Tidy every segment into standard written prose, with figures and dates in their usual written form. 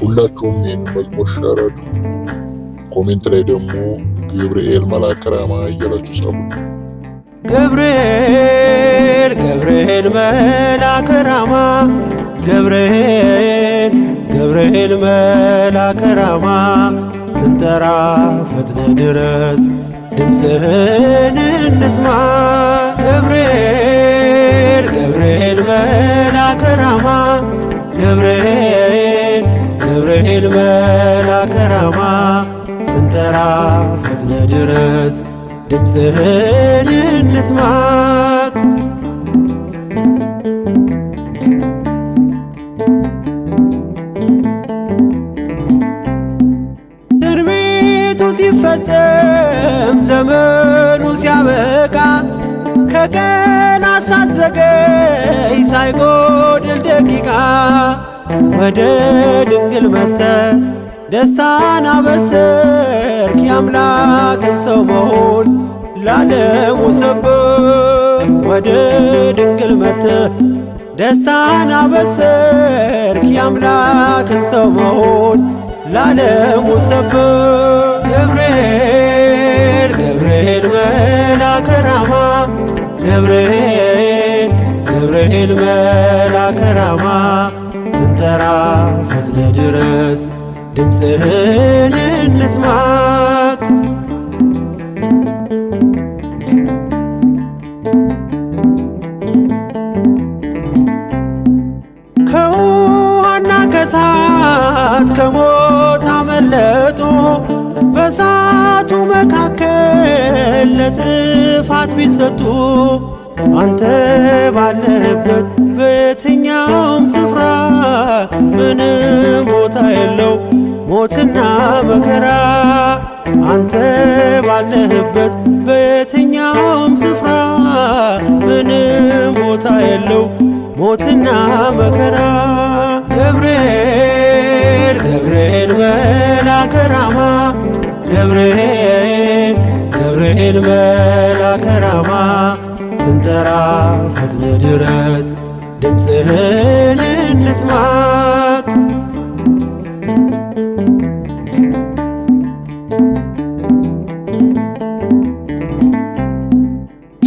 ሁላችሁም ይህንን መዝሙር share አድርጉ። Comment ላይ ደግሞ ገብርኤል መልአከ ራማ እያላችሁ ጻፉ። ገብርኤል ገብርኤል መልአከ ራማ፣ ገብርኤል ገብርኤል መልአከ ራማ፣ ስንጠራ ፈጥነ ድረስ ድምፅህን እንስማ። ገብርኤል ገብርኤል መልአከ ራማ፣ ገብርኤል ገብርኤል መልአከ ራማ፣ ስንጠራ ፈጥነ ድረስ ድምፅህን እንስማ። ትንቢቱ ሲፈጸም ዘመኑ ሲያበቃ፣ ከቀናት ሳትዘገይ ሳይጎድል ደቂቃ፣ ወደ ድንግል መጥተ ደስታን አበሰርክ፣ የአምላክን ሰው መሆን ላለሙ ሰበክ። ወደ ድንግል መጥተ ደስታን አበሰርክ፣ የአምላክን ሰው መሆን ላለሙ ሰበክ። ገብርኤል ገብርኤል መልአከ ራማ፣ ገብርኤል ገብርኤል መልአከ ራማ፣ ስንጠራ ፈጥነ ድረስ ድምፅህን እንስማ። ከውሃና ከሳት ከሞት አመለጡ፣ በሳቱ መካከል ለጥፋት ቢሰጡ፣ አንተ ባለህበት በየትኛውም ስፍራ ምንም ቦታ የለው ሞትና መከራ። አንተ ባለህበት በየትኛውም ስፍራ ምንም ቦታ የለው ሞትና መከራ። ገብርኤል ገብርኤል መልአከ ራማ፣ ገብርኤል ገብርኤል መልአከ ራማ፣ ስንጠራ ፈጥነ ድረስ ድምፅህን እንስማ።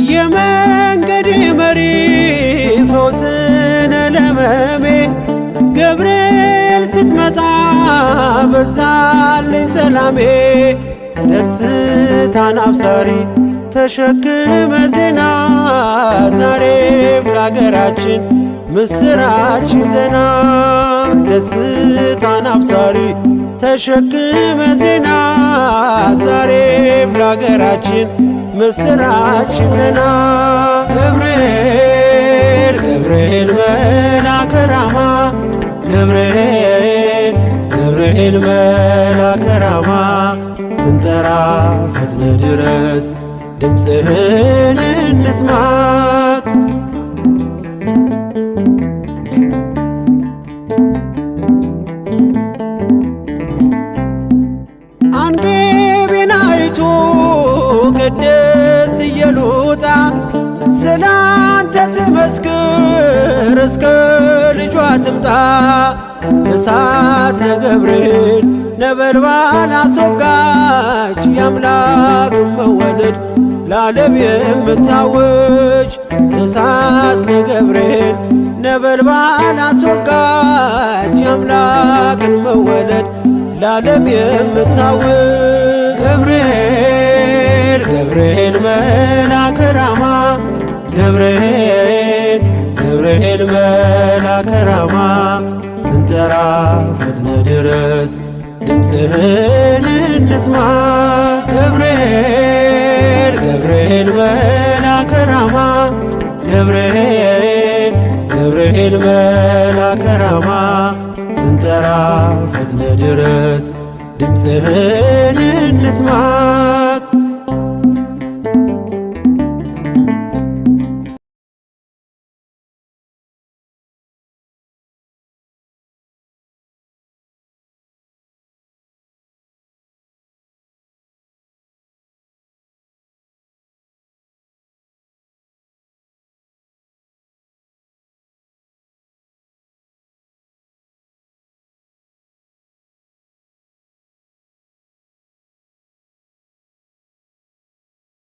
የመንገድ መሪ ፈውስነ ለመሜ፣ ገብርኤል ስትመጣ በዛልኝ ሰላሜ። ደስታን አብሳሪ ተሸክመ ዜና፣ ዛሬም ለአገራችን ምስራች ዜና። ደስታን አብሳሪ ተሸክመ ዜና፣ ዛሬም ለአገራችን ምስራች ዜና። ገብርኤል ገብርኤል መልአከ ራማ፣ ገብርኤል ገብርኤል መልአከ ራማ፣ ስንጠራ ፈጥነ ድረስ ድምፅህን እንስማ። አንጌቢናይቱ ቅድስት ኢየሉጣ ስላንተ ትመስክር እስከ ልጇ ትምጣ። እሳት ለገብርኤል ነበልባል አስወጋች፣ የአምላክ መወለድ ለዓለም የምታውጅ። እሳት ለገብርኤል ነበልባል አስወጋች፣ የአምላክን መወለድ ለዓለም የምታውጅ። ገብርኤል ገብርኤል መልአከ ራማ፣ ገብርኤል ገብርኤል መልአከ ራማ፣ ስንጠራ ፈጥነ ድረስ ድምፅህን እንስማ። ገብርኤል ገብርኤል መልአከ ራማ፣ ገብርኤል ገብርኤል መልአከ ራማ፣ ስንጠራ ፈጥነ ድረስ ድምፅህን እንስማ።